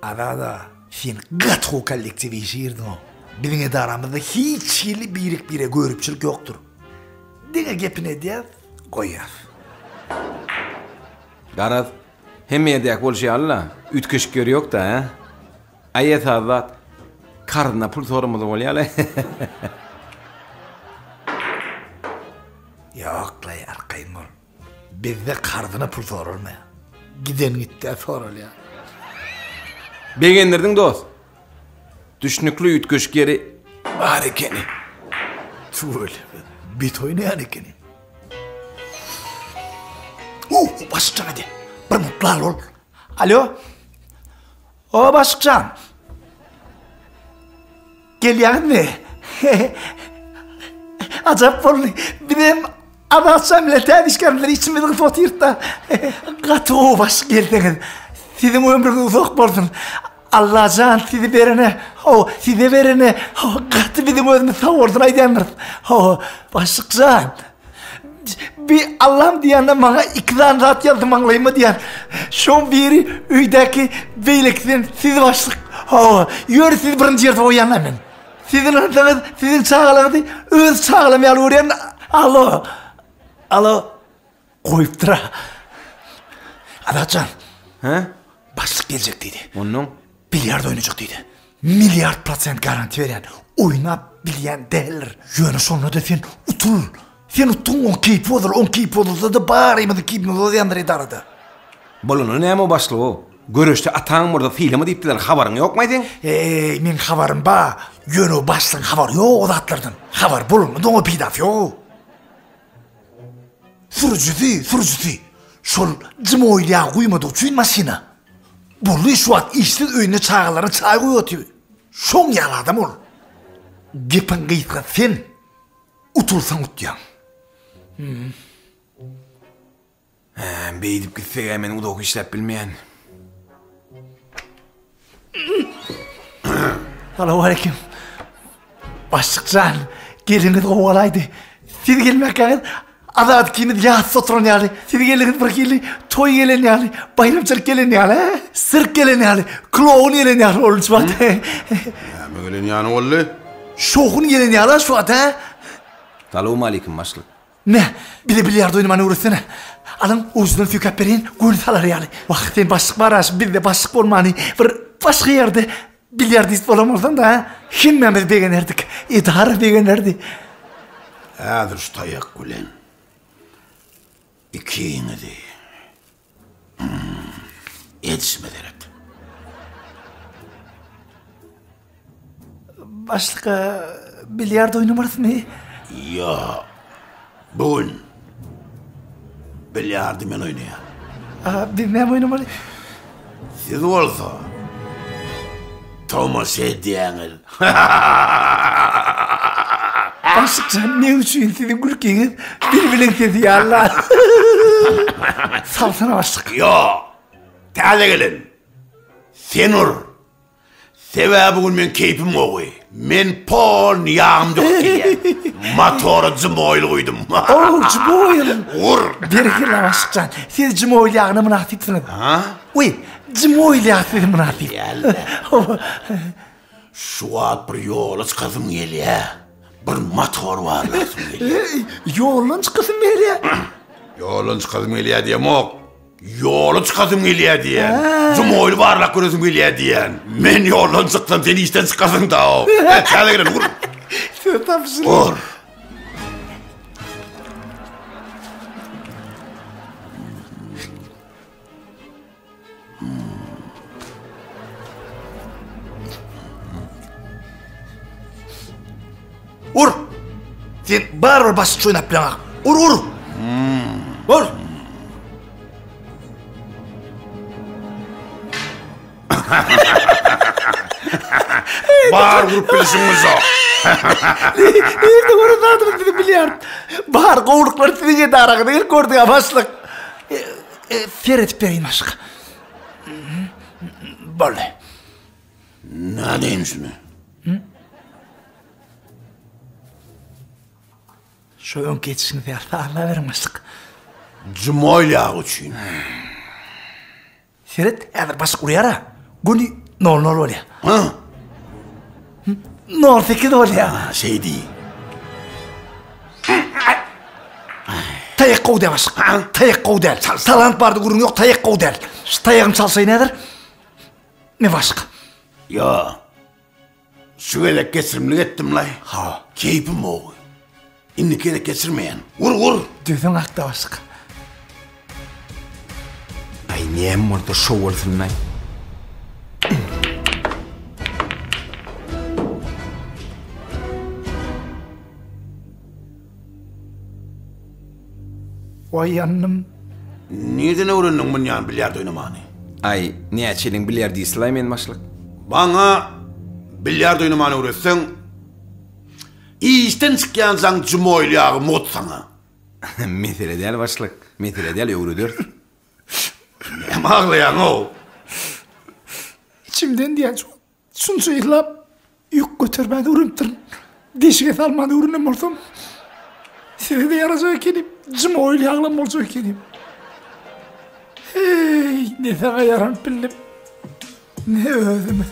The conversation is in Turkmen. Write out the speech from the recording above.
Azada, sen gaty gowy kollektiwe işe girdiň-ow. Biziň edaramyzda hiç hili birek-birege göripçilik ýokdur. Diňe gepini edýäs, goýýas. Garaz, hemme ýerdäki bolşy ýaly-la, üýtgeşik ýeri ýok-da, hä? Aý esasy zat, karzyna pul soramasa bolýa-la. Ýok-laý, arkaýyn bol. Bizde karzyna pul soralmaýar. Giden gitdä soralýar. Begendirdiň dost. Düşnükli üýtgeşik ýeri bar ekeni. Tüweleme, bet oýnaýan ekeni. Uh, başykjan hadi. Bir mutlu al ol. Alo. O başykjan. Gelýäňizmi? Ajap boldy. Bizem Azatjan bilen täze işgärler içimiz gysyp otyrys-da. Gaty gowy başlyk gelseňiz. Siziň ömrüňiz uzak bolsun. Allajan sizi berene, ho, size berene, ho, gaty biziň özümiz sag bolsun aýdýandyrys. Ho, başlykjan. Bi Allam diýende maňa iki sany zat ýazdy maňlaýyma diýen. Şoň biri öýdäki beýlekisem siz başlyk. Hawa, ýör sizi birinji ýerde goýýan men. Siz ynansaňyz, siziň çagalaryňyzy öz çagalam ýaly görýän. Alo. Alo. Goýupdyr-a. Azatjan. Hä? Başlyk geljek diýdi. Onnoň? Bilýard oýnajak diýdi. Milliard prosent garantiýa berýän. Oýnap bilýän däldir. Ýöne şonda-da sen utul. Sen utduň, oň keýpi bozular, oň keýpi bozulsa-da barymyzyň keýpimiz bozýandyr edarada. Bolanda näme o başlyg-ow? Göreşde ataň bolsa sylama diýipdiler, habaryň ýokmaý seň? Eý, meň habarym ba, ýöne o başlygyň habary ýok o zatlardan. Habary bolanda-da oňa peýdasy ýok. Sürüjisi, sürüjisi. Şol jimoýl ýag guýmadygy üçin maşyna. Boldy şu wagt işsiz öýünde çagalaryna çaý guýup otyr. Şoň ýaly adam ol. Gepiň gysgasy sen utulsaň utýaň. Hä, beýdip gitseg-ä men uzak işläp bilmeýän. Salowmaleýkim. Başlyk jan, geliňiz gowy bolaýdy. Siz gelmäkäňiz Azat ikimiz ýasda oturan ýaly, siz geldiňiz bir hili toý gelen ýaly, baýramçylyk gelen ýaly, hä? Sirk gelen ýaly, kloun gelen ýaly boldy şu wagt. Näme gelen ýaly boldy? Şowhun gelen ýaly şu wagt, hä? Salowmaleýkim başlyk. Me, bize bilýard oýnamany öwretsene. Alyň, ujundan süýkäp bereýin, göni salar ýaly. Wah, sen başlyk bar-a, şu bizde başlyk bolmany bir başga ýerde bilýardist bolan bolsaň-da, hä? Hemmämiz begenerdik, edara begenerdi. Häzir şu taýak bilen ikiňizi edişime seret. Başlyk, bilýard oýnamarysmy? Ýok. Bu gün bilýardy men oýnaýan. A, biz näme oýnamaly? Siz bolsa tomaşa edýäňiz. Başlyk jan, ne üçin siziň gülkiňiz bilbiliň sesi ýaly? Salsana başlyk. Ýok. Täze gelen. Sen ur. Sebäbi bu gün meň keýpim gowy. Men polny ýagym döküp gelýän. Motora jimoýl guýdum. Oh, jimoýl. Ur. Berekella Başlykjan. Siz jimoýl ýagyna mynasypsyňyz. Ha? Uý, jimoýl ýagy size mynasyp. Ýalle. Şu wagt bir ýola çykasym gelýä. Bir motor barlasym gelýä. Ýoldan çykasym gelýä. Ýoldan çykasym gelýä diýemok. Ýola çykasym gelýär diýýän. Jumoýly barlap göresim gelýär diýýän. Men ýoldan çyksam sen işden çykarsyň da. Täze gelen ur. Söz tapyşyny. Ur. Ur! Sen barybir başyk oýnap bileňok. Ur, ur! Ur! Bar urup bilişiň bolsa. Nirde gören zadyňyz bizi bilýär. Bar gowulyklary siziň edaraňyza gelip gördük, a başlyk. Seredip bereýin başlyk. Boldy. Nädeýin şuny? Şu öňki etişiňiz ýaly sazlaberiň başlyk. Jumoýl ýagy üçin. Seret, häzir başlyk urýar-a. Göni. Nol nol bolýar. Ha? Nol sekiz bolýar. Ha, şeý diý. Taýak gowy däl başlyk. Taýak gowy däl. Talant bardy gürrüň ýok, taýak gowy däl. Şu taýagymy çalşaýyn häzir. Ne başlyk? Ýa. Şu gezek geçirimlik etdim-laý. Ha. Keýpim gowy. Indiki gezek geçirmeýän. Ur, ur! Döseň hakda başlyk. Aý näme bolsa şo bolsun-laý. Waý ýandym. Nirden öwrendiň munýan bilýard oýnamany? Aý, näçe ýylyň bilýardisy-laý men başlyk. Maňa bilýard oýnamany öwretseň, işden çykýançaň jumoýly ýagy mugt saňa. Mesele däl başlyk, mesele däl öwrederis. Näme aglaýaň-ow? Içimden diýýän şu Şunça ýyllap ýük götermäni öwrenipdirin. Deşige salmany öwrenen bolsam, size-de ýarajak ekenim, jim oýul ýaglam boljak ekenim. Heý, ne saňa ýaranyp bildim, ne özüme.